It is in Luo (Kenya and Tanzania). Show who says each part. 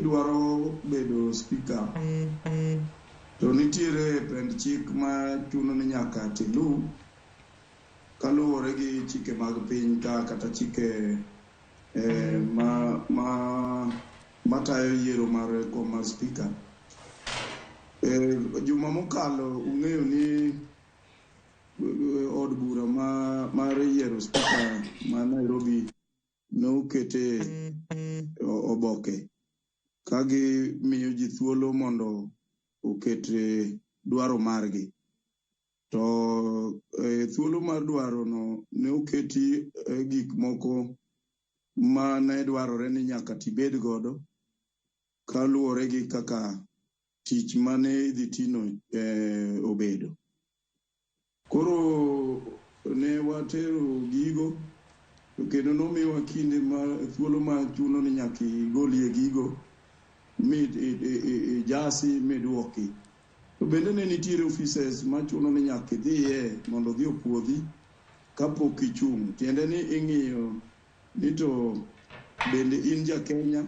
Speaker 1: Kidwaro bedo speaker to nitiere pend chik ma chuno ni nyaka tilu kaluwore gi chike mag piny ka kata chike ma matayo yiero mar kom mar speaker. Juma mokalo ung'eyo ni od bura mar yiero speaker ma Nairobi nokete oboke ka gimiyo ji thuolo mondo oket dwaro margi. To thuolo mar dwaro no ne oketi gik moko ma ne dwarore ni nyaka tibed godo kaluwore gi kaka tich mane idhi tino obedo. Koro ne watero gigo to kendo nomiwa kinde ma thuolo ma chuno ni nyaka igolie gigo mi ijasi miduoki. To bende ne nitiere offices machuno ni nyaka idhiye mondo odhi opuodhi kapok ichung'. Tiende ni ing'iyo ni to bende in ja Kenya.